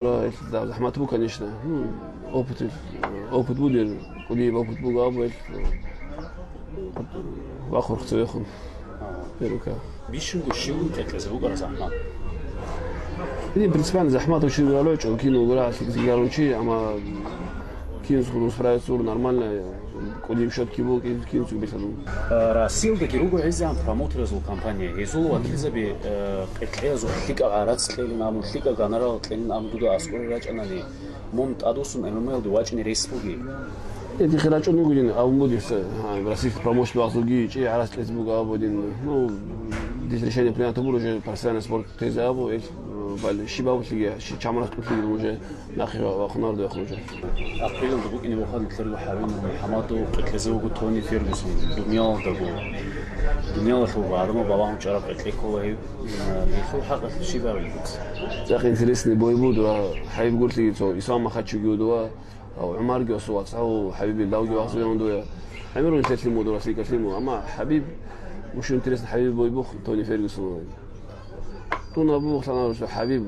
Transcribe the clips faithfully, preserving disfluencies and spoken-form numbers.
Ра, ил, да, захӀмат буго, конечно. Ну, опыт, опыт буго, кӀудияб опыт буго, абу ил, вахъурх цевехун. Берука. Бищунго щивгун кьекьезе вукӀара захӀмат? Ин, принципиально, захӀмат учил гуралочӀо, кин угура, сигарун чи, ама кин справиться ур нормально, кӀудияб щотки буго, кин, кин цуг бетаду. Э, Россиялдаги руго гӀезегӀан промоутеразул компания. Гьезул вакилзаби, э, кьекьеязул лъикӀаб гӀарац кьелин абун, лъикӀаб гонорар кьелин абун дуда аскӀоре рачӀанани, мун тӀадвуссун ММА-ялде вачӀине рес бугей? Эти хирачӀун вугин абун будиса, а, российский промоушен вахзулги чи гӀарац кьезе буго абу дин. Ну, здесь решение принято было уже профессиональный спорт тезе абу, ил, э, бали, щиб абулъиги, щи чамрас кьулъиги уже нахъе ва-, вахунар дехун уже. Апрелалда букӀине вахъа нилъерго ХӀабиб НурмухӀамадов кьекьезе вуго Тони Фергюсон, дуниялалдаго. Дуниялалъул гӀадамал балагьун чӀараб кьекье ккола гьев. Гьелъул хӀакъалъулъ щиб абилеб буго? ЦӀакъ интересный бой буго, дура, ХӀабиб гурлъиги цо, Ислам Махачевги удова, ав ГӀумарги осу вацӀав, ХӀабибил давги вахзуян дуя. ГӀемерун лъелъин мудура, лъикӀалъин му. Амма ХӀабиб, мушу интересный ХӀабиб бой бух, Тони Фергюсон. Тун абу хлана, что ХӀабиб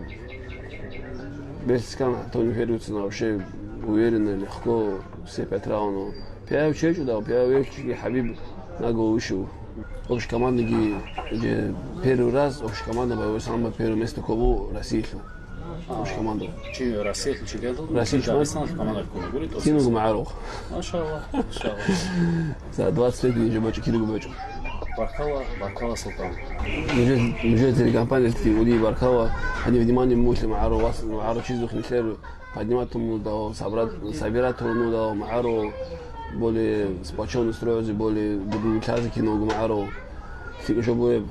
берцкан Тони Фергюсон вообще уверенно, легко, все пять раундов. Пяв чечу дал, пяв чечу ХӀабиб на голову вышел. Общекомандный же первый раз, общекомандный боевой самбо первое место кобу России. Общекомандный. Чи Россия чемпионат? Россия чемпионат. Дагестан команда куна гури то. Кино гумаров. Машалла, машалла. За двадцать лет уже бачу, кино бачу. Баркала, баркала, Султан. Уже, уже телекомпания такие, уди баркала. Они внимание мусли маару вас, маару чизу хмислеру. Поднимать ему дал, собрать, собирать ему дал, маару более сплочённый строится, более другие классы кино гумаров. Сикошо будет,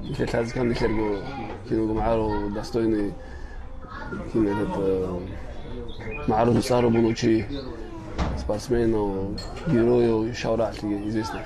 если классы кам нихерго кино гумаров достойный кино этот, э, маару цару будучи спортсменов, героев, шаурахли известных.